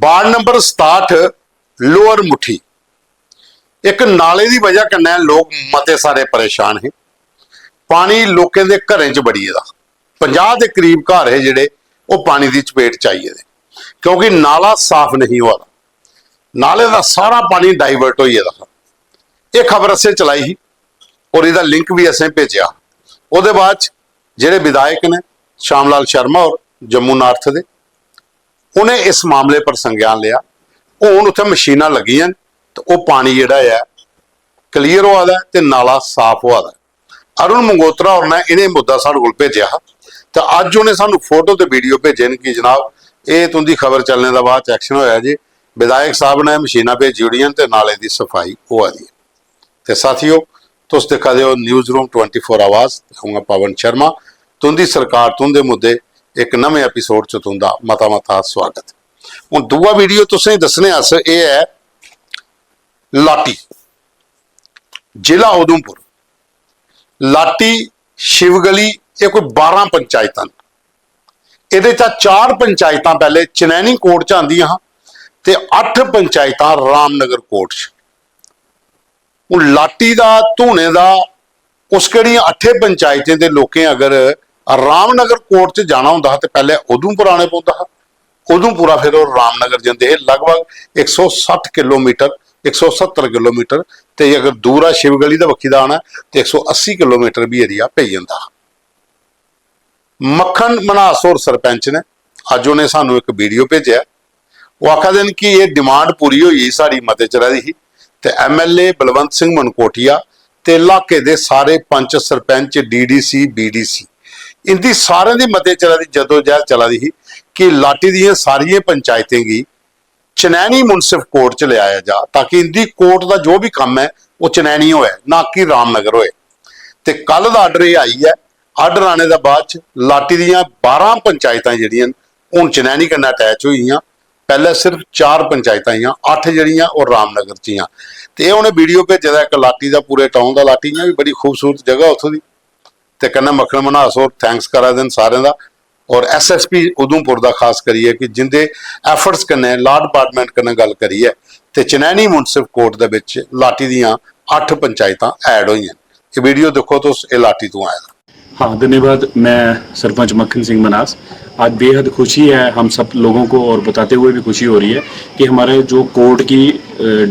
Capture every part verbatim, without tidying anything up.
Ward number सताहठ lower मुट्ठी, इक नाले दी बजह कन्नै लोक मते सारे परेशान हे। पानी लोकें दे घरें च बड़ी गेदा, पंजाह दे करीब घर हे जेह्ड़े, ओह् पानी दी चपेट च आई गेदे, क्योंकि नाला साफ नेईं होआ दा। नाले दा सारा पानी डाइवर्ट होई गेदा हा। एह् खबर असें चलाई ही और एह्दा लिंक बी असें भेजेआ। ओह्दे बाद च जेह्ड़े विधायक ने, श्याम लाल शर्मा होर, जम्मू नार्थ दे, उ'नें इस मामले पर संज्ञान लेआ। हून उत्थै मशीनां लग्गियां न ते ओह् पानी जेह्ड़ा ऐ, क्लीयर होआ दा ऐ ते नाला साफ होआ दा ऐ। अरुण मंगोत्रा होर ने इ'नें मुद्दा साढ़े कोल भेजेआ हा ते अज्ज उ'नें सानूं फोटो ते वीडियो भेजे न कि जनाब, एह् तुं'दी खबर चलने दे बाद च एक्शन होआ जे विधायक साहब ने मशीनां भेजी ओड़ियां न ते नाले दी सफाई होआ दी ऐ। ते साथियो, तुस दिक्खा दे ओ न्यूज़ रूम ट्वेंटी फ़ोर आवाज़, अ'ऊं आं पवन शर्मा। तुं'दी सरकार, तुं'दे मुद्दे, इक नमें एपिसोड च तुं'दा मता मता स्वागत। हून दूआ वीडियो तुसें दस्सने अस, एह् ऐ लाटी, जिला उधमपुर। लाटी, शिवगली, एह् कोई बारां पंचायतां न। एह्दे चा चार पंचायतां पैह्ले चनैनी कोर्ट च आंदियां हां ते अट्ठ पंचायतां रामनगर कोर्ट च। हून लाटी दा, धूने दा, उस केह्ड़ियां अट्ठे पंचायतें दे लोकें अगर रामनगर कोर्ट च जाना होंदा हा ते पैह्ले उधमपुर आने पौंदा हा। उधमपुरा फिर ओह् रामनगर जंदे हे, लगभग इक सौ सट्ठ किलोमीटर, इक सौ सत्तर किलोमीटर, ते अगर दूरा शिवगली दे बक्खी दा आना ते इक सौ अस्सी किलोमीटर बी एरिया पेई जंदा हा। मक्खन मन्हास होर सरपंच ने, अज्ज उ'नें सानू इक वीडियो भेजेआ। ओह् आखा दे न कि एह् डिमांड पूरी होई गेई साढ़ी मते चिरा दी ही, ते एमएलए बलवंत सिंह मनकोटिया ते इलाके दे सारे पंच, सरपंच, डीडीसी, बीडीसी, इंदी सारें दी मते चिरा दी जदोजहद चला दी ही कि लाटी दियें सारियें पंचायतें गी चनैनी मुनसिफ कोर्ट च लेआया जा, ताकि इंदी कोर्ट दा जो भी कम्म ऐ, ओह् चनैनी होऐ, ना कि रामनगर होऐ। ते कल दा आर्डर एह् आई ऐ। आर्डर आने दे बाद च लाटी दियां बारां पंचायतां जेह्ड़ियां न, हून चनैनी कन्नै अटैच होई गेइयां। पैह्लें सिर्फ चार पंचायतां हियां, अट्ठ जेह्ड़ियां ओह् रामनगर च हियां। ते एह् उ'नें वीडियो भेजे दा इक लाटी दा, पूरे टाउन दा। लाटी इ'यां बी बड़ी खूबसूरत जगह उत्थूं दी। ते कन्नै मक्खन मन्हास होर थैंक्स करा दे न सारें दा, और एसएसपी उधमपुर दा खास करियै कि जिंदे एफर्ट्स कन्नै लॉ डिपार्टमेंट कन्नै गल्ल करियै ते चनैनी मुनसिफ कोर्ट दे बिच लाटी दियां अट्ठ पंचायतां ऐड होइयां। एह् वीडियो दिक्खो तुस, एह् लाटी तों आए दा। हाँ, धन्यवाद। मैं सरपंच मक्खन सिंह मन्हास। आज बेहद खुशी है हम सब लोगों को और बताते हुए भी खुशी हो रही है कि हमारे जो कोर्ट की, अ,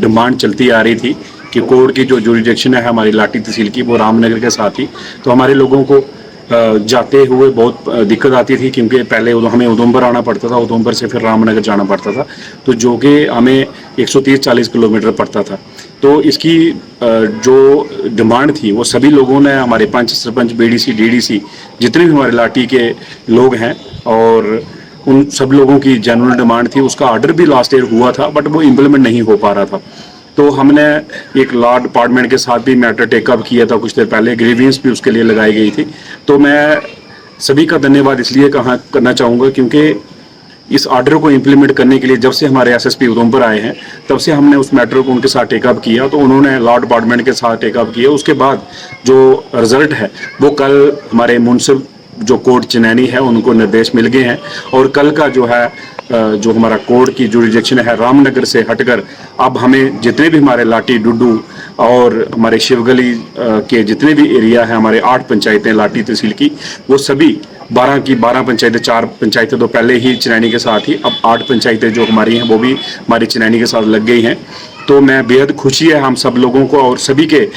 डिमांड चलती आ रही थी कि कोर्ट की जो ज्यूरिडिक्शन है हमारी लाटी तहसील की, वो रामनगर के साथ ही, तो हमारे लोगों को, अ, जाते हुए बहुत, अ, दिक्कत आती थी, क्योंकि पहले उद-, हमें उधमपुर आना पड़ता था, उधमपुर से फिर रामनगर जाना पड़ता था, तो जो कि हमें एक सौ तीस चालीस किलोमीटर पड़ता था। तो इसकी, अ, जो डिमांड थी, वो सभी लोगों ने, हमारे पंच, सरपंच, बीडीसी, डीडीसी, जितने भी हमारे लाटी के लोग हैं, और उन सब लोगों की जेन्युइन डिमांड थी। उसका आर्डर भी लास्ट ईयर हुआ था, बट वो इम्प्लीमेंट नहीं हो पा रहा था। तो हमने एक लॉ डिपार्टमेंट के साथ भी मैटर टेकअप किया था कुछ देर पहले, ग्रीवियंस भी उसके लिए लगाई गई थी। तो मैं सभी का धन्यवाद इसलिए कहा, करना चाहूँगा, क्योंकि इस आर्डर को इम्प्लीमेंट करने के लिए जब से हमारे एसएसपी उधमपुर आए हैं, तब से हमने उस मैटर को उनके साथ टेकअप किया, तो उन्होंने लॉ डिपार्टमेंट के साथ टेकअप किया। उसके बाद जो रिजल्ट है, वो कल हमारे मुनसिफ जो कोर्ट चनैनी है, उनको निर्देश मिल गए हैं, और कल का जो है, अ, जो हमारा कोर्ट की ज्यूरिडिक्शन है रामनगर से हटकर, अब हमें जितने भी हमारे लाटी, डुड्डू और हमारे शिवगली, अ, के जितने भी एरिया हैं, हमारे आठ पंचायतें लाटी तहसील की, वो सभी बारह की बारह पंचायतें, चार पंचायतें तो पहले ही चनैनी के साथ ही, अब आठ पंचायतें जो हमारी हैं, वो भी हमारी चनैनी के साथ लग गई हैं। तो मैं बेहद खुशी है हम सब लोगों को, और सभी के, अ,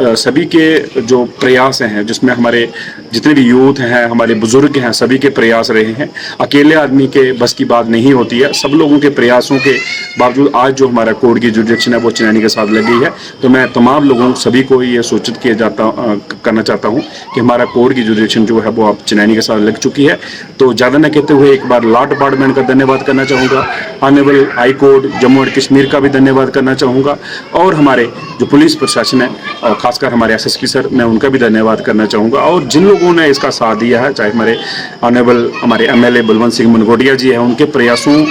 सभी के जो प्रयास हैं, जिसमें हमारे जितने भी यूथ हैं, हमारे बुजुर्ग हैं, सभी के प्रयास रहे हैं। अकेले आदमी के बस की बात नहीं होती है। सब लोगों के प्रयासों के बावजूद आज जो हमारा कोर्ट की ज्यूरिडिक्शन है, वो चनैनी के साथ लग गई है। तो मैं तमाम लोगों, सभी को ये सूचित किया जाता, अ, करना चाहता हूँ कि हमारा कोर्ट की ज्यूरिडिक्शन जो है, वो अब चनैनी के साथ लग चुकी है। तो ज़्यादा न कहते हुए एक बार लॉ डिपार्टमेंट का धन्यवाद करना चाहूँगा, honourable high court Jammu and Kashmir का भी धन्यवाद करना चाहूँगा, और हमारे जो पुलिस प्रशासन है, और खासकर हमारे एसएसपी सर, मैं उनका भी धन्यवाद करना चाहूँगा। और जिन लोगों ने इसका साथ दिया है, चाहे हमारे ऑनरेबल, हमारे एमएलए बलवंत सिंह मनगोटिया जी हैं, उनके प्रयासों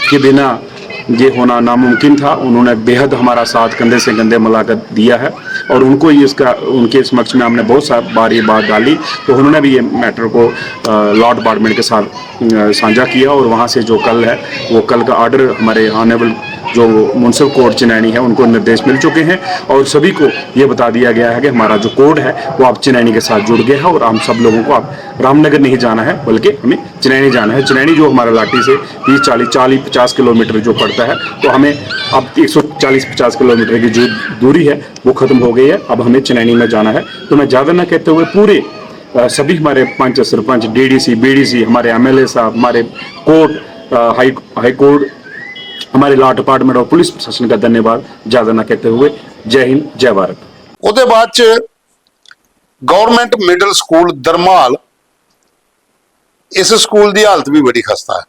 के बिना ये होना नामुमकिन था। उन्होंने बेहद हमारा साथ कंधे से कंधे मिलाकर दिया है। और उनको ये इसका, उनके समक्ष में हमने बहुत सा बार ये बात डाली, तो उन्होंने भी ये मैटर को लॉ डिपार्टमेंट के साथ अ, साझा किया और वहाँ से जो कल है, वो कल का ऑर्डर हमारे ऑनरेबल जो म्यूनसिपल कोर्ट चिनैनी है, उनको निर्देश मिल चुके हैं और सभी को ये बता दिया गया है कि हमारा जो कोड है, वो अब चिनैनी के साथ जुड़ गया है और हम सब लोगों को अब रामनगर नहीं जाना है, बल्कि हमें चिनैनी जाना है। चिनैनी जो हमारा लाठी से तीस, चालीस, चालीस, पचास किलोमीटर जो पड़ता है, तो हमें अब एक सौ चालीस पचास किलोमीटर की जो दूरी है, वो खत्म हो गई है। अब हमें चिनैनी में जाना है। तो मैं ज़्यादा ना कहते हुए पूरे अ, सभी हमारे पंच, सरपंच, डीडीसी, बीडीसी, हमारे एमएलए साहब, हमारे कोर्ट, अ, हाई, हाई कोर्ट, हमारे लॉ डिपार्टमेंट और पुलिस प्रशासन का धन्यवाद ज़्यादा ना कहते हुए। जय हिंद, जय भारत। ਉਹਦੇ ਬਾਅਦ ਚ ਗਵਰਨਮੈਂਟ ਮਿਡਲ ਸਕੂਲ ਦਰਮਾਲ, ਇਸ ਸਕੂਲ ਦੀ ਹਾਲਤ ਵੀ ਬੜੀ ਖਸਤਾ ਹੈ।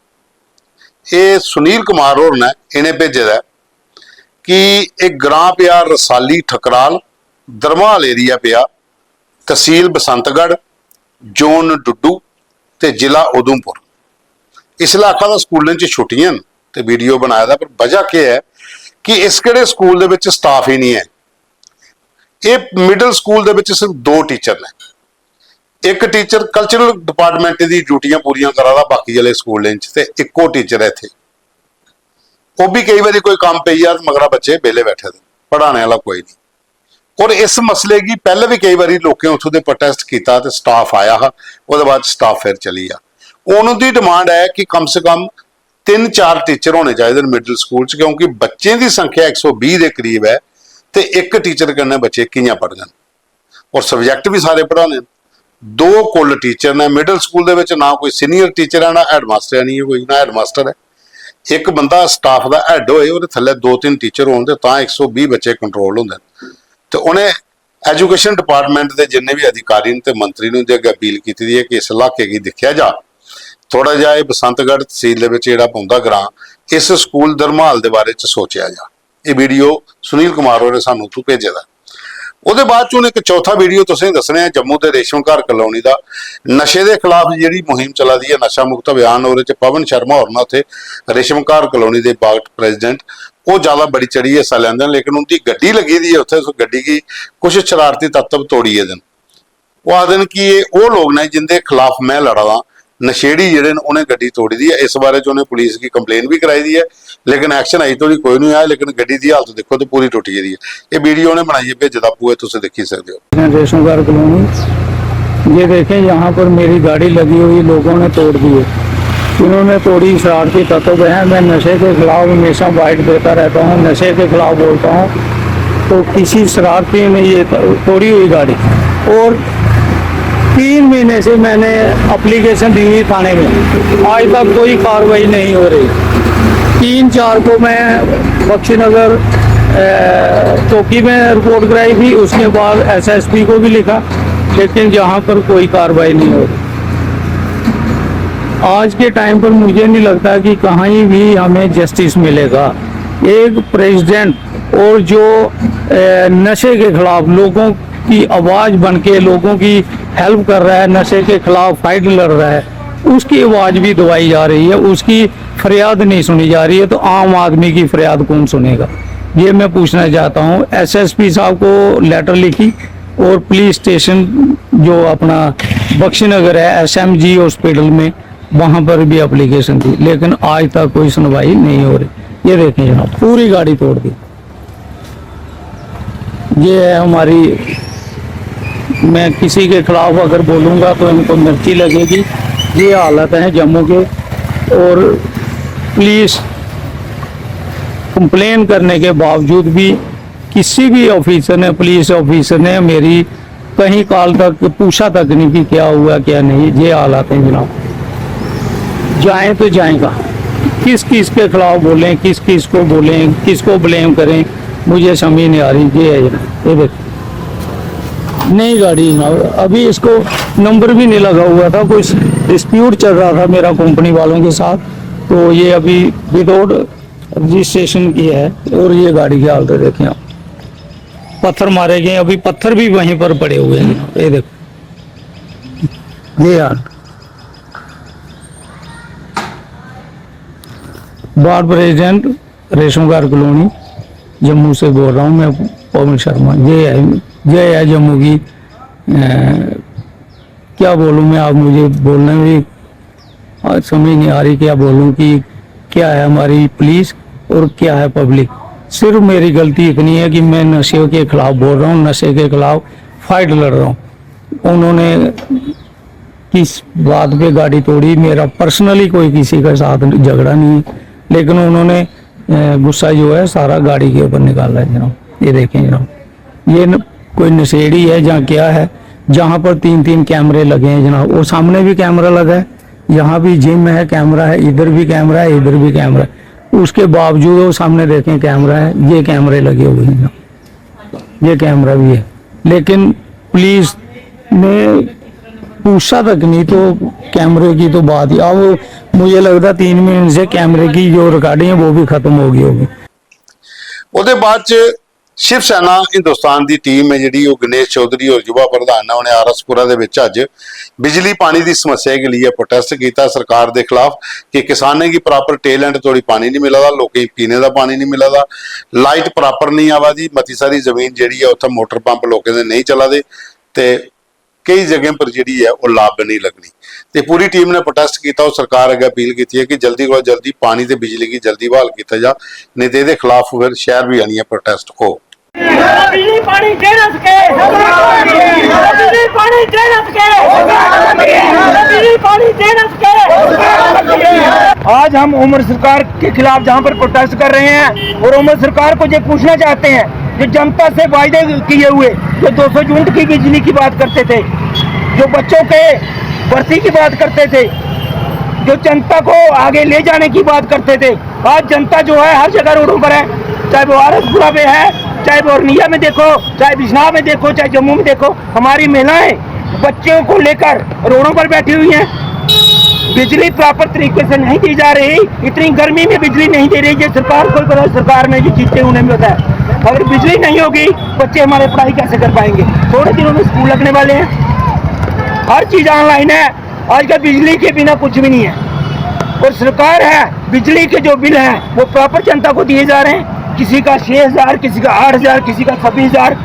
ਇਹ ਸੁਨੀਲ ਕੁਮਾਰ ਹੋਰਾਂ ਨੇ ਇਹਨੇ ਭੇਜਿਆ ਹੈ ਕਿ ਇੱਕ ਗ੍ਰਾਮ ਪਿਆ ਰਸਾਲੀ ਠਕਰਾਲ, ਦਰਮਾਲ ਏਰੀਆ ਪਿਆ, ਤਹਿਸੀਲ ਬਸੰਤਗੜ੍ਹ, ਜ਼ੋਨ ਡੁੱਡੂ ਤੇ ਜ਼ਿਲ੍ਹਾ ਉਧਮਪੁਰ। ਇਸ ਇਲਾਕਾ ਦਾ ਸਕੂਲਾਂ 'ਚ ਛੁੱਟੀਆਂ ਨੇ ਤੇ ਵੀਡੀਓ ਬਣਾਇਆ ਦਾ, ਪਰ ਵਜ੍ਹਾ ਕੀ ਹੈ ਕਿ ਇਸ ਕਿਹੜੇ ਸਕੂਲ ਦੇ ਵਿੱਚ ਸਟਾਫ ਹੀ ਨਹੀਂ ਹੈ। ਇਹ ਮਿਡਲ ਸਕੂਲ ਦੇ ਵਿੱਚ ਸਿਰਫ ਦੋ ਟੀਚਰ ਨੇ। ਇੱਕ ਟੀਚਰ ਕਲਚਰਲ ਡਿਪਾਰਟਮੈਂਟ ਦੀ ਡਿਊਟੀਆਂ ਪੂਰੀਆਂ ਕਰਾ ਲਾ, ਬਾਕੀ ਵਾਲੇ ਸਕੂਲਾਂ 'ਚ ਤੇ ਇੱਕੋ ਟੀਚਰ ਹੈ ਇੱਥੇ। ਉਹ ਵੀ ਕਈ ਵਾਰੀ ਕੋਈ ਕੰਮ ਪਈ ਆ, ਮਗਰਾ ਬੱਚੇ ਵਿਹਲੇ ਬੈਠੇ ਨੇ, ਪੜ੍ਹਾਉਣ ਵਾਲਾ ਕੋਈ ਨਹੀਂ। ਔਰ ਇਸ ਮਸਲੇ ਦੀ ਪਹਿਲਾਂ ਵੀ ਕਈ ਵਾਰੀ ਲੋਕਾਂ ਉੱਥੋਂ ਦੇ ਪ੍ਰੋਟੈਸਟ ਕੀਤਾ ਤੇ ਸਟਾਫ ਆਇਆ ਹਾ, ਉਹਦੇ ਬਾਅਦ ਸਟਾਫ ਫਿਰ ਚਲੀ ਆ। ਉਹਨਾਂ ਦੀ ਡਿਮਾਂਡ ਹੈ ਕਿ ਕਮ ਸੇ ਕਮ ਤਿੰਨ ਚਾਰ ਟੀਚਰ ਹੋਣੇ ਚਾਹੀਦੇ ਨੇ ਮਿਡਲ ਸਕੂਲ 'ਚ, ਕਿਉਂਕਿ ਬੱਚੇ ਦੀ ਸੰਖਿਆ ਇੱਕ ਸੌ ਵੀਹ ਦੇ ਕਰੀਬ ਹੈ ਤੇ ਇੱਕ ਟੀਚਰ ਕਨੇ ਬੱਚੇ ਕਿੰਨਾ ਪੜ੍ਹਨ। ਔਰ ਸਬਜੈਕਟ ਵੀ ਸਾਰੇ ਪੜ੍ਹਾਉਣੇ ਨੇ। ਦੋ ਕੁੱਲ ਟੀਚਰ ਨੇ ਮਿਡਲ ਸਕੂਲ ਦੇ ਵਿੱਚ, ਨਾ ਕੋਈ ਸੀਨੀਅਰ ਟੀਚਰ ਹੈ, ਨਾ ਹੈਡਮਾਸਟਰ ਹੈ, ਨਹੀਂ ਕੋਈ, ਨਾ ਹੈਡਮਾਸਟਰ ਹੈ। ਇੱਕ ਬੰਦਾ ਸਟਾਫ ਦਾ ਹੈੱਡ ਹੋਏ, ਉਹਦੇ ਥੱਲੇ ਦੋ ਤਿੰਨ ਟੀਚਰ ਹੋਣ ਤੇ ਤਾਂ ਇੱਕ ਸੌ ਵੀਹ ਬੱਚੇ ਕੰਟਰੋਲ ਹੁੰਦੇ ਨੇ। ਤੇ ਉਹਨੇ ਐਜੂਕੇਸ਼ਨ ਡਿਪਾਰਟਮੈਂਟ ਦੇ ਜਿੰਨੇ ਵੀ ਅਧਿਕਾਰੀ ਨੇ ਤੇ ਮੰਤਰੀ ਨੂੰ ਦੇ ਅੱਗੇ ਅਪੀਲ ਕੀਤੀ ਦੀ ਹੈ ਕਿ ਇਸ ਇਲਾਕੇ ਕੀ ਦੇਖਿਆ ਜਾ। ਥੋੜਾ ਜਿਹਾ ਇਹ ਬਸੰਤਗੜ੍ਹ ਤਹਿਸੀਲ ਦੇ ਵਿੱਚ ਜਿਹੜਾ ਪਉਂਦਾ ਗ੍ਰਾਮ, ਇਸ ਸਕੂਲ ਦਰਮਾਲ ਦੇ ਬਾਰੇ ਚ ਸੋਚਿਆ ਜਾ। ਇਹ ਵੀਡੀਓ ਸੁਨੀਲ ਕੁਮਾਰ ਹੋਰਾਂ ਨੇ ਸਾਨੂੰ ਉੱਥੋਂ ਭੇਜਿਆ ਦਾ। ਉਹਦੇ ਬਾਅਦ ਚ ਉਹਨੇ ਇੱਕ ਚੌਥਾ ਵੀਡੀਓ ਤੁਸੀਂ ਦੱਸਣੇ ਆ, ਜੰਮੂ ਦੇ ਰੇਸ਼ਮ ਘਰ ਕਲੋਨੀ ਦਾ। ਨਸ਼ੇ ਦੇ ਖਿਲਾਫ ਜਿਹੜੀ ਮੁਹਿੰਮ ਚਲਾ ਦੀ ਹੈ, ਨਸ਼ਾ ਮੁਕਤ ਅਭਿਆਨ, ਉਹਦੇ ਚ ਪਵਨ ਸ਼ਰਮਾ ਹੋਰਾਂ ਨਾਲ ਉੱਥੇ ਰੇਸ਼ਮ ਘਰ ਕਲੋਨੀ ਦੇ ਬਾਕਟ ਪ੍ਰੈਜ਼ੀਡੈਂਟ, ਉਹ ਜ਼ਿਆਦਾ ਬੜੀ ਚੜੀ ਹਿੱਸਾ ਲੈਂਦੇ ਨੇ, ਲੇਕਿਨ ਉਹਦੀ ਗੱਡੀ ਲੱਗੀ ਦੀ ਹੈ ਉੱਥੇ, ਉਸ ਗੱਡੀ ਕੀ ਕੁਝ ਸ਼ਰਾਰਤੀ ਤੱਤਵ ਤੋੜੀ ਇਹਦੇ ਨੇ। ਉਹ ਆਖਦੇ ਨੇ ਕਿ ਇਹ ਉਹ ਲੋਕ ਨੇ ਜਿੰਦੇ ਖਿਲਾਫ ਮੈਂ ਲੜਾ ਲਾਂ। ਨਸ਼ੇੜੀ ਜਿਹੜੇ ਨੇ ਉਹਨੇ ਗੱਡੀ ਤੋੜੀ ਦੀ ਹੈ। ਇਸ ਬਾਰੇ ਚ ਉਹਨੇ ਪੁਲਿਸ ਕੀ ਕੰਪਲੇਨ ਵੀ ਕਰਾਈ ਦੀ ਹੈ, ਲੇਕਿਨ ਐਕਸ਼ਨ ਅਜੇ ਤੱਕ ਕੋਈ ਨਹੀਂ ਆਇਆ। ਲੇਕਿਨ ਗੱਡੀ ਦੀ ਹਾਲਤ ਦੇਖੋ ਤੇ ਪੂਰੀ ਟੁੱਟ ਗਈ ਹੈ। ਇਹ ਵੀਡੀਓ ਉਹਨੇ ਬਣਾਈ ਹੈ, ਭੇਜਦਾ ਪੂਏ, ਤੁਸੀਂ ਦੇਖੀ ਸਕਦੇ ਹੋ। रेशम घर कॉलोनी। ये देखें, यहाँ पर मेरी गाड़ी लगी हुई, लोगों ने तोड़ दी है। इन्होंने तोड़ी, शरारती तत्व हैं। मैं नशे के खिलाफ हमेशा बाइट देता रहता हूँ, नशे के खिलाफ बोलता हूँ, तो किसी शरारती ने ये तोड़ी हुई गाड़ी। और तीन महीने से मैंने एप्लीकेशन दी हुई थाने में, आज तक कोई कार्रवाई नहीं हो रही। तीन चार को मैं बख्शीनगर अ, चौकी में रिपोर्ट कराई थी, उसके बाद एसएसपी को भी लिखा, लेकिन यहाँ पर कोई कार्रवाई नहीं हो रही। आज के टाइम पर मुझे नहीं लगता कि कहीं भी हमें जस्टिस मिलेगा। एक प्रेसिडेंट और जो अ, नशे के खिलाफ लोगों की आवाज़ बन के लोगों की हेल्प कर रहा है, नशे के खिलाफ फाइट लड़ रहा है, उसकी आवाज़ भी दबाई जा रही है, उसकी फरियाद नहीं सुनी जा रही है, तो आम आदमी की फरियाद कौन सुनेगा? ये मैं पूछना चाहता हूँ। एसएसपी साहब को लेटर लिखी और पुलिस स्टेशन जो अपना बख्शीनगर है, एसएमजी हॉस्पिटल में, वहाँ पर भी एप्लीकेशन दी, लेकिन आज तक कोई सुनवाई नहीं हो रही। ये देखें जनाब, पूरी गाड़ी तोड़ दी। ये है हमारी, मैं किसी के खिलाफ अगर बोलूँगा तो इनको मिर्ची लगेगी। ये हालत है जम्मू के। और पुलिस कंप्लेन करने के बावजूद भी किसी भी ऑफिसर ने, पुलिस ऑफिसर ने मेरी कहीं कॉल तक पूछा तक नहीं कि क्या हुआ क्या नहीं। ये हालात हैं जनाब। जाएं तो जाएं कहाँ, किस किस के खिलाफ बोलें, किस किस को बोलें, किसको ब्लेम करें, मुझे समझ नहीं आ रही। ये है जनाब, ये देखो, नई गाड़ी जनाब, अभी इसको नंबर भी नहीं लगा हुआ था, कोई डिस्प्यूट चल रहा था मेरा कंपनी वालों के साथ, तो ये अभी विदाउट रजिस्ट्रेशन की है। और ये गाड़ी की हालत देखें आप, पत्थर मारे गए, अभी पत्थर भी वहीं पर पड़े हुए हैं। ये देखो, ये यार, वार्ड प्रेसिडेंट रेशम घर कॉलोनी, जम्मू से बोल रहा हूँ मैं। पवन शर्मा, ये है, ये है जम्मू की। अ, क्या बोलूँ मैं, आप मुझे बोलने में भी आज समझ नहीं आ रही क्या बोलूँ कि क्या है हमारी पुलिस और क्या है पब्लिक। सिर्फ मेरी गलती इतनी है कि मैं नशे के खिलाफ बोल रहा हूँ, नशे के खिलाफ फाइट लड़ रहा हूँ। उन्होंने किस बात पे गाड़ी तोड़ी, मेरा पर्सनली कोई किसी के साथ झगड़ा नहीं है, लेकिन उन्होंने अ, गुस्सा जो है सारा गाड़ी के ऊपर निकाला है जनाब। ये देखें जनाब, ये न, कोई नशेड़ी है या क्या है, जहाँ पर तीन तीन कैमरे लगे हैं जनाब, वो सामने भी कैमरा लगा है, यहाँ भी जिम है, कैमरा है, इधर भी कैमरा है, इधर भी कैमरा है। उसके बावजूद वो सामने देखें, कैमरा है, ये कैमरे लगे हुए हैं जनाब, ये कैमरा भी है, लेकिन पुलिस ने पूछा तक नहीं, तो कैमरे की तो बात ही। अब मुझे लगता तीन महीने से कैमरे की जो रिकॉर्डिंग है वो भी खत्म हो गई होगी। ਉਹਦੇ ਬਾਅਦ ਚ ਸ਼ਿਵ ਸੈਨਾ ਹਿੰਦੁਸਤਾਨ ਦੀ ਟੀਮ ਹੈ ਜਿਹੜੀ, ਉਹ ਗਣੇਸ਼ ਚੌਧਰੀ ਔਰ ਯੁਵਾ ਪ੍ਰਧਾਨ ਨੇ, ਉਹਨੇ ਆਰਐਸਪੁਰਾ ਦੇ ਵਿੱਚ ਅੱਜ ਬਿਜਲੀ ਪਾਣੀ ਦੀ ਸਮੱਸਿਆ ਦੇ ਲਈ ਪ੍ਰੋਟੈਸਟ ਕੀਤਾ ਸਰਕਾਰ ਦੇ ਖਿਲਾਫ ਕਿ ਕਿਸਾਨਾਂ ਕੀ ਪ੍ਰੋਪਰ ਟੇਲ ਐਂਡ ਥੋੜੀ ਪਾਣੀ ਨਹੀਂ ਮਿਲਦਾ, ਲੋਕਾਂ ਨੂੰ ਪੀਣੇ ਦਾ ਪਾਣੀ ਨਹੀਂ ਮਿਲਦਾ, ਲਾਈਟ ਪ੍ਰੋਪਰ ਨਹੀਂ ਆਵਾਦੀ, ਮਤੀ ਸਾਰੀ ਜ਼ਮੀਨ ਜਿਹੜੀ ਹੈ ਉੱਥੇ ਮੋਟਰ ਪੰਪ ਲੋਕਾਂ ਦੇ ਨਹੀਂ ਚੱਲਦੇ ਤੇ ਕਈ ਜਗ੍ਹਾ ਪਰ ਜਿਹੜੀ ਹੈ ਉਹ ਲਾਬ ਨਹੀਂ ਲੱਗਣੀ। ਤੇ ਪੂਰੀ ਟੀਮ ਨੇ ਪ੍ਰੋਟੈਸਟ ਕੀਤਾ, ਉਹ ਸਰਕਾਰ ਅੱਗੇ ਅਪੀਲ ਕੀਤੀ ਹੈ ਕਿ ਜਲਦੀ ਕੋਲ ਜਲਦੀ ਪਾਣੀ ਤੇ ਬਿਜਲੀ ਕੀ ਜਲਦੀ ਬਹਾਲ ਕੀਤਾ ਜਾ, ਨਹੀਂ ਤੇ ਇਹਦੇ ਖਿਲਾਫ ਫਿਰ ਸ਼ਹਿਰ ਵੀ ਆਣੀ ਹੈ ਪ੍ਰੋਟੈਸਟ ਕੋ। बिजली पानी देना सके, बिजली पानी देना सके, बिजली पानी देना सके। आज हम उमर सरकार के खिलाफ जहां पर प्रोटेस्ट कर रहे हैं और उमर सरकार को ये पूछना चाहते हैं कि जनता से वायदे किए हुए जो दो सौ यूनिट की बिजली की बात करते थे, जो बच्चों के भर्ती की बात करते थे, जो जनता को आगे ले जाने की बात करते थे, आज जनता जो है हर जगह रोडों पर है, चाहे वो आरसपुरा पे है, चाहे वो अरनिया में देखो, चाहे बिजनौर में देखो, चाहे जम्मू में देखो, हमारी महिलाएं बच्चों को लेकर रोडों पर बैठी हुई हैं। बिजली प्रॉपर तरीके से नहीं दी जा रही, इतनी गर्मी में बिजली नहीं दे रही। ये सरकार को पता है, सरकार में जो जीते उन्हें भी पता है। अगर बिजली नहीं होगी, बच्चे हमारे पढ़ाई कैसे कर पाएंगे? थोड़े दिनों में स्कूल लगने वाले हैं। हर चीज ऑनलाइन है। आजकल बिजली के बिना कुछ भी नहीं है। और सरकार है, बिजली के जो बिल हैं वो प्रॉपर जनता को दिए जा रहे हैं। किसी का छह हजार, किसी का आठ हजार, किसी का छब्बीस हजार।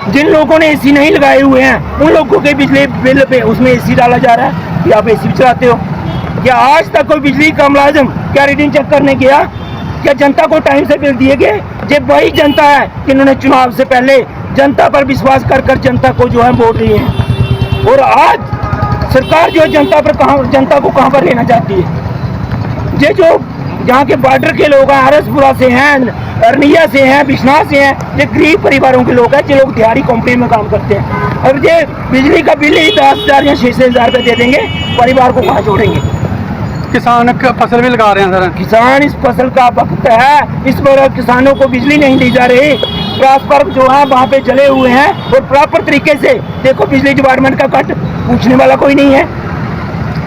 जिन लोगों ने एसी नहीं लगाए हुए हैं, उन लोगों के बिजली बिल पे उसमें एसी डाला जा रहा है कि आप एसी भी चलाते हो। क्या आज तक कोई बिजली का मुलाजिम क्या रीडिंग चेक करने गया? क्या जनता को टाइम से बिल दिए गए? ये वही जनता है जिन्होंने चुनाव से पहले जनता पर विश्वास कर कर जनता को जो है वोट दिए हैं। और आज सरकार जो है जनता पर कहाँ, जनता को कहाँ पर लेना चाहती है? ये जो यहाँ के बॉर्डर के लोग हैं, आरसपुरा से हैं, अरनिया से हैं, बिश्नाह से हैं, ये गरीब परिवारों के लोग हैं, जो लोग दिहाड़ी कंपनी में काम करते हैं। और ये बिजली का बिल ही दस हजार या छह सौ हजार रुपये दे देंगे, परिवार को कहाँ जोड़ेंगे? किसान क- फसल भी लगा रहे हैं सर। किसान इस फसल का वक्त है, इस बार किसानों को बिजली नहीं दी जा रही। ट्रांसफार्मर जो है वहाँ पे जले हुए हैं और प्रॉपर तरीके से देखो, बिजली डिपार्टमेंट का कट पूछने वाला कोई नहीं है।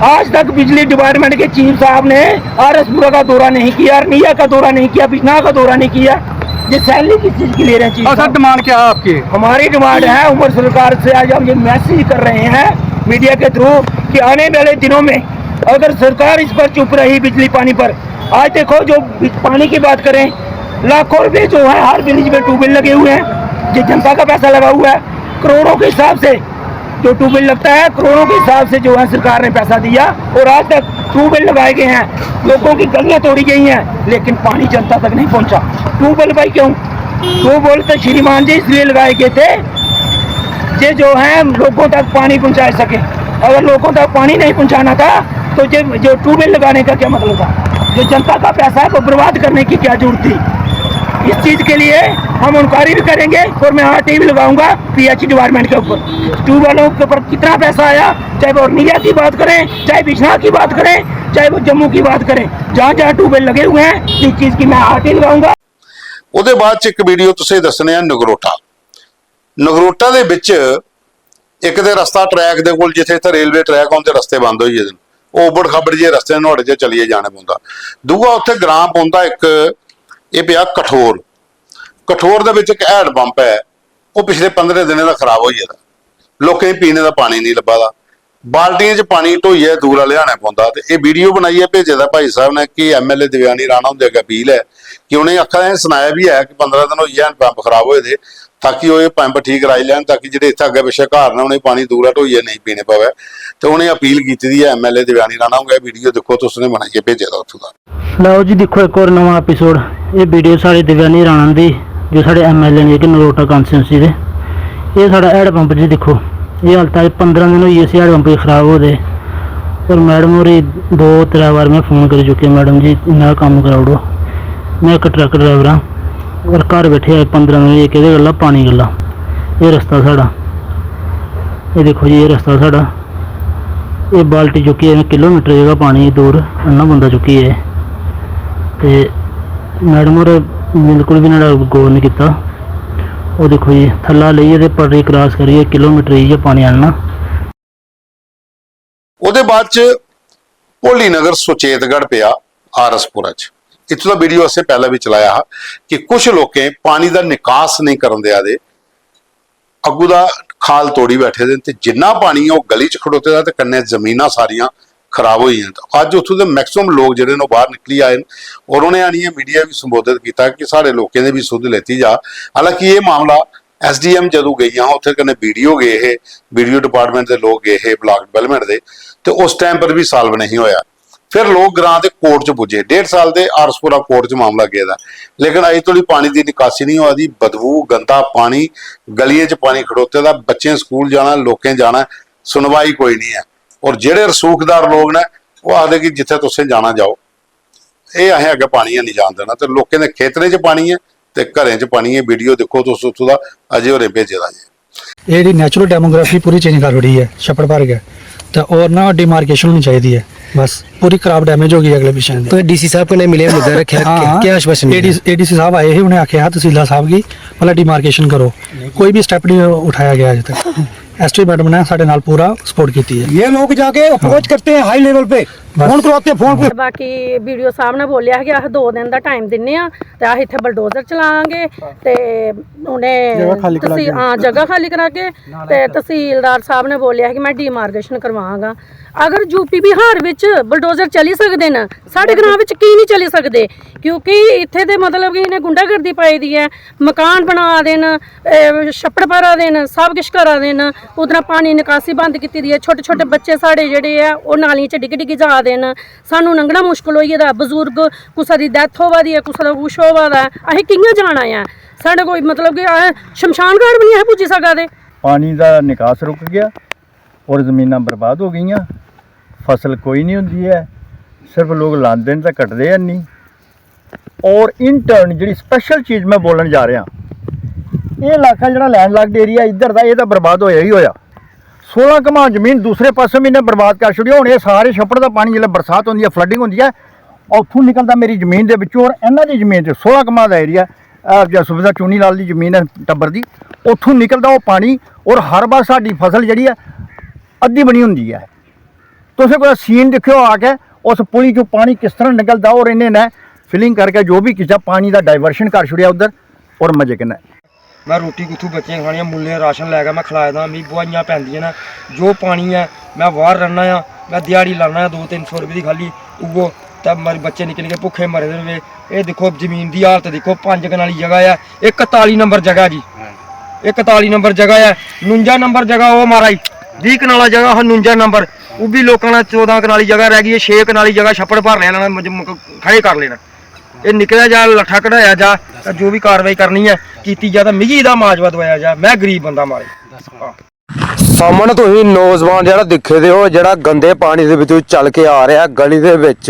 आज तक बिजली डिपार्टमेंट के चीफ साहब ने आरएसपुरा का दौरा नहीं किया, अरनिया का दौरा नहीं किया, बिश्नाह का दौरा नहीं किया। ये सैलरी किस चीज की ले रहे हैं चीफ और सर, साहब? डिमांड क्या है आपकी? हमारी डिमांड है उमर सरकार से, आज हम ये मैसेज कर रहे हैं मीडिया के थ्रू कि आने वाले दिनों में अगर सरकार इस पर चुप रही बिजली पानी पर, आज देखो जो पानी की बात करें, लाखों रुपए जो है हर विलेज में ट्यूबवेल लगे हुए हैं, ये जनता का पैसा लगा हुआ है, करोड़ों के हिसाब से जो ट्यूबवेल लगता है, करोड़ों के हिसाब से जो है सरकार ने पैसा दिया और आज तक ट्यूबवेल लगाए गए हैं, लोगों की गलियां तोड़ी गई हैं, लेकिन पानी जनता तक नहीं पहुंचा। ट्यूबवेल भाई क्यों? ट्यूबवेल तो श्रीमान जी इसलिए लगाए गए थे, ये जो है लोगों तक पानी पहुंचा सके। अगर लोगों तक पानी नहीं पहुंचाना था तो ये जो ट्यूबवेल लगाने का क्या मतलब था? जो जनता का पैसा है वो बर्बाद करने की क्या जरूरत थी? इस चीज के लिए हम इंक्वायरी भी करेंगे और मैं आरटीआई भी लगाऊंगा पीएचई डिपार्टमेंट के ऊपर। ट्यूबवेलों के ऊपर कितना पैसा आया, चाहे वो अरनिया की बात करें, चाहे बिश्नाह की बात करें, चाहे वो जम्मू की बात करें, जहां जहां ट्यूबवेल लगे हुए हैं, इस चीज की मैं आरटीआई लगाऊंगा। ਉਹਦੇ ਬਾਅਦ ਚ ਇੱਕ ਵੀਡੀਓ ਤੁਸੀਂ ਦੱਸਣੇ ਆ ਨਗਰੋਟਾ। ਨਗਰੋਟਾ ਦੇ ਵਿੱਚ ਇੱਕ ਤੇ ਰਸਤਾ ਟਰੈਕ ਦੇ ਕੋਲ, ਜਿੱਥੇ ਇੱਥੇ ਰੇਲਵੇ ਟਰੈਕ ਆਉਂਦੇ, ਰਸਤੇ ਬੰਦ ਹੋਈ ਜਾਂਦੇ ਨੇ, ਉਹ ਉਬੜ ਖੱਬੜ ਜਿਹੇ ਰਸਤੇ ਨੇ, ਉਹਦੇ ਚ ਚਲੀਏ ਜਾਣਾ ਪੈਂਦਾ। ਦੂਆ ਉੱਥੇ ਗ੍ਰਾਮ ਪੈਂਦਾ ਇੱਕ, ਇਹ ਪਿਆ ਕਠੋਰ। ਕਠੋਰ ਦੇ ਵਿੱਚ ਇੱਕ ਹੈਂਡ ਪੰਪ ਹੈ, ਉਹ ਪਿਛਲੇ ਪੰਦਰਾਂ ਦਿਨਾਂ ਦਾ ਖਰਾਬ ਹੋਈ ਜਾਂਦਾ। ਲੋਕਾਂ ਨੂੰ ਪੀਣੇ ਦਾ ਪਾਣੀ ਨਹੀਂ ਲੱਭਦਾ। ਬਾਲਟੀਆਂ 'ਚ ਪਾਣੀ ਢੋਈਏ ਦੂਰ ਲਿਆਣਾ ਪੈਂਦਾ। ਤੇ ਇਹ ਵੀਡੀਓ ਬਣਾਈ ਹੈ, ਭੇਜੇ ਦਾ ਭਾਈ ਸਾਹਿਬ ਨੇ, ਕਿ ਐਮਐਲਏ ਦੇਵਿਆਨੀ ਰਾਣਾ ਹੁੰਦੇ ਅੱਗੇ ਅਪੀਲ ਹੈ ਕਿ ਉਹਨੇ ਅੱਖਾਂ ਨੇ ਸੁਣਾਇਆ ਵੀ ਹੈ ਕਿ ਪੰਦਰਾਂ ਦਿਨ ਹੋਈ ਹੈ, ਹੈਂਡ ਪੰਪ ਖਰਾਬ ਹੋਏ ਦੇ, ताकि ओह् एह् पंप ठीक कराई लैन, ताकि जेह्ड़े इत्थै अग्गें पिच्छें घर न, उ'नेंगी पानी दूरा ढोइयै नेईं पीने पवै। ते उ'नें अपील कीती दी ऐ एमएलए देवयानी राणा होंगे, वीडियो दिक्खो तुस, उ'नें बनाइयै भेजे दा उत्थूं दा। लैओ जी, दिक्खो इक होर नमां एपिसोड। एह् वीडियो साढ़े देवयानी राणा दी, जो साढ़े एमएलए न जेह्के नगरोटा कॉन्स्टिट्यूंसी दे। एह् साढ़ा हैंड पंप जी दिक्खो, एह् हालत ऐ, पंदरां दिन होई गे इस हैंड पंप गी खराब होए दे। और मैडम होरें दो त्रै बार में फोन करी चुकेआ, "मैडम जी, इन्ना कम्म कराई ओड़ो।" में इक ट्रक ड्राइवर आं, और घर बैठे आए पंदरां दिन होई गे, केह्दे गल्ला? पानी गल्ला। एह् रस्ता साढ़ा, एह् दिक्खो जी, एह् रस्ता साढ़ा। एह् बाल्टी चुक्कियै इ'नें किलोमीटर जगह पानी दूर आह्नना पौंदा चुक्कियै। ते मैडम होर बिल्कुल बी नुहाड़ा गौर निं कीता। ओह् दिक्खो जी, थल्ला लेइयै ते पटरी क्रॉस करियै किलोमीटर जाइयै पानी आह्नना। ओह्दे बाद च भोली नगर सुचेतगढ़ पेआ आरएसपुरा च। इत्थूं दा वीडियो असें पैह्लें बी चलाया हा कि कुछ लोकें पानी दा निकास नेईं करन देआ दे, अग्गू दा खाल तोड़ी बैठे दे न ते जिन्ना पानी ऐ ओह् गली च खड़ोते दा ते कन्नै जमीनां सारियां खराब होई गेइयां। ते अज्ज उत्थूं दे मैक्सिमम लोक जेह्ड़े न ओह् बाह्र निकली आए न और उ'नें आनियै मीडिया गी संबोधत कीता कि साढ़े लोकें दी बी सुध लैती जा। हालांकि एह् मामला एसडीएम जदूं गेइयां हां, उत्थै कन्नै बीडीओ गे हे, बीडीओ डिपार्टमेंट दे लोक गे हे, ब्लॉक डेवलपमेंट दे, ते उस टाइम पर बी सॉल्व नहीं होया। फिर लोक ग्रां दे कोर्ट च पुज्जे, डेढ़ साल दे आरएसपुरा कोर्ट च मामला गेदा, लेकिन अजें धोड़ी पानी दी निकासी नहीं होआ दी। बदबू, गंदा पानी, गलियें च पानी खड़ोते दा, बच्चें स्कूल जाना, लोकें जाना, सुनवाई कोई नहीं ऐ। और जेह्ड़े रसूखदार लोक न, ओह् आखदे कि जित्थै तुसें जाना जाओ, एह् असें अग्गें पानी गै निं जान देना। ते लोकें दे खेतरें च पानी ऐ ते घरें च पानी ऐ। वीडियो दिक्खो तुस उत्थूं दा, अजय होरें भेजे दा जे। एह् जेह्ड़ी नेचुरल डेमोग्राफी पूरी चेंज कर ओड़ी ऐ छप्पड़ भर गै, ते होर ना डिमार्केशन होनी चाहिदी ऐ। बस पूरी क्रॉप डैमेज हो गई अगले पिच्छें दी। तुसें डीसी साहब कन्नै मिलियै मुद्दा रक्खेआ, हां, केह्, केह् आश्वासन मिलेआ? एडीसी साहब आए हे, उ'नें आखेआ हा तसीलदार साहब गी भला डिमार्केशन करो, कोई भी स्टैप नहीं उठाया गया अजें तक। एसटी मैडम ने साढ़े नाल पूरा सपोर्ट कीती है। ये लोग जाके अप्रोच करते हैं हाई लेवल पे, फोन करवाते हैं फोन पे। बाकी बीडीओ साहब ने बोलेआ हा कि अस दो दिन दा टाइम दिन्ने आं ते अस इत्थै बुलडोजर चलांगे ते उ'नें जगह खाली तसी-, करागे। हां, जगह खाली करागे। ते तसीलदार साहब ने बोलेआ हा कि मैं डिमार्केशन करवांगा। अगर यूपी बिहार बिच बुलडोजर चली सकदे न, साढ़े ग्रां बिच की नहीं चली सकदे? क्योंकि इत्थै ते मतलब कि इ'नें गुंडागर्दी पाई दी ऐ, मकान बना दे न, एह् छप्पड़ भरा दे न, सब किश करा दे न। उद्धरा पानी निकासी बंद कीती दी ऐ। छोटे छोटे बच्चे साढ़े जेह्ड़े ऐ, ओह् नालियें च डिग्गी डिग्गी जा दे न। सानू लंघना मुश्कल होई गेदा। बजुर्ग, कुसै दी डैथ होआ दी ऐ, कुसै दा कुछ होआ दा ऐ, असें कि'यां जाना ऐ? साढ़े कोई मतलब कि असें शमशान घाट बी निं असें पुज्जी सका दे। पानी दा निकास रुक गया और जमीनां बर्बाद हो गईयां। फसल कोई नहीं होंदी ऐ, सिर्फ लोग लांदे न ते कटदे हैनी। और इन टर्न जेह्ड़ी स्पैशल चीज मैं बोलन जा रेहा, एह् इलाका जेह्ड़ा लैंडलॉक्ड एरिया इद्धर दा, एह् तां बर्बाद होया ही होया। सोलां कनाल जमीन दूसरे पासै बी इ'नें बर्बाद कर छुड़ी। हुन एह् सारे छप्पड़ दा पानी जिसलै बरसात होंदी ऐ, फ्लडिंग होंदी ऐ, उत्थूं निकलदा मेरी जमीन दे बिच्चों और इ'नें दी जमीन च सोलां कनाल दा एरिया, अ, सुविधा चुनी लाल दी जमीन ऐ टब्बर दी, उत्थूं निकलदा ओह् पानी और हर बार साढ़ी फसल जेह्ड़ी ऐ अद्धी बनी होंदी ऐ। तुसें कुतै सीन दिक्खेआ होग कि उस पुली चों पानी किस तरह निकलदा और इ'नें ने फिलिंग करके जो बी कीता, पानी दा डाइवर्शन कर छुड़ेआ उद्धर और मजे कन्नै। मैं रोटी कुत्थूं बच्चें गी खलानी ऐ, मुल्लें राशन लै के मैं खलाए दा, मिगी बुहाइयां पैंदियां न। जो पानी ऐ, मैं बाहर रन्ना आं, मैं दिहाड़ी लान्ना आं दो तिन्न सौ रपेऽ दी खाल्ली, उ'ऐ ते मर-, बच्चे निक्के निक्के भुक्खे मरे दे न। एह् दिक्खो जमीन दी हालत दिक्खो, पंज कनाली जगह ऐ, इकताली नंबर जगह जी, इकताली नंबर जगह ऐ, नुंजा नंबर जगह ओह् महाराज, बीह् कनाला जगह हा नुंजा नंबर, ओह् बी लोकां ने चौदां कनाली जगह रह गई ऐ, छे कनाली जगह छप्पड़ भरने आह्लें ने मुज-, मुक-, खड़े कर लेना। एह् निकलेआ जा, लट्ठा कढाया जा, ते जो बी कार्रवाई करनी ऐ कीती जा, ते मिगी एह्दा मुआवजा दोआया जा। मैं गरीब बंदा मारे। सामनै तुसीं नौजवान जेह्ड़ा दिक्खे दे ओ, जेह्ड़ा गंदे पानी दे बिच्चों चल के आ रेहा ऐ गली दे बिच।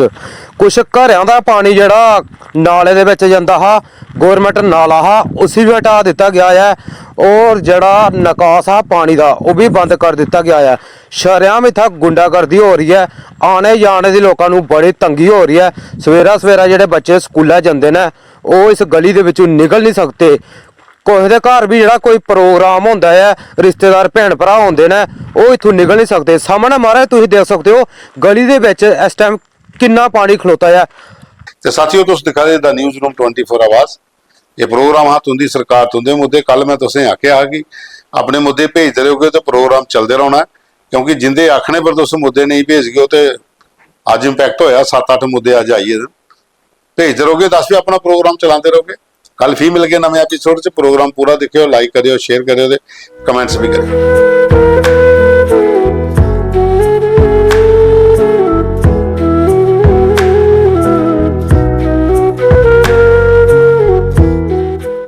कुछ घरें दा पानी जेह्ड़ा नाले दे बिच जंदा हा, गौरमेंट नाला हा, उसी बी हटा दित्ता गेआ ऐ, और जेह्ड़ा नकास हा पानी दा, ओह् बी बंद कर दित्ता गेआ ऐ। शरेआम इत्थै गुंडागर्दी हो रही ऐ, आने जाने दी लोकां नू बड़ी तंगी हो रही ऐ। सवेरा सवेरा जेह्ड़े बच्चे स्कूलै जंदे न, ओह् इस गली दे बिच्चों निकल निं सकदे। कुसै दे घर बी जेह्ड़ा कोई प्रोग्राम होंदा ऐ, रिश्तेदार भैन भ्राऽ होंदे न, ओह् इत्थूं निकल निं सकदे। सामनै महाराज तुसीं देख सकदे ओ, गली दे बिच इस टाइम किन्ना पानी खलोता ऐ। ते साथियो, तुस दिक्खा दे the news room twenty four आवाज़। एह् प्रोग्राम हा तुं'दी सरकार तुं'दे मुद्दे। कल मैं तुसें आखेआ हा कि अपने मुद्दे भेजदे रौह्गे ते प्रोग्राम चलदे रौह्ना ऐ, क्योंकि जिंदे आखने पर तुस मुद्दे नेईं भेजगे, ओह् ते अज्ज impact होएआ, सत्त अट्ठ मुद्दे अज्ज आई गे न। भेजदे रौह्गे, दस बी अपना प्रोग्राम चलांदे रौह्गे। कल फ्ही मिलगे नमें एपिसोड च। प्रोग्राम पूरा दिक्खेओ, लाइक करेओ, शेयर करेओ ते कमेंट्स भी करेओ।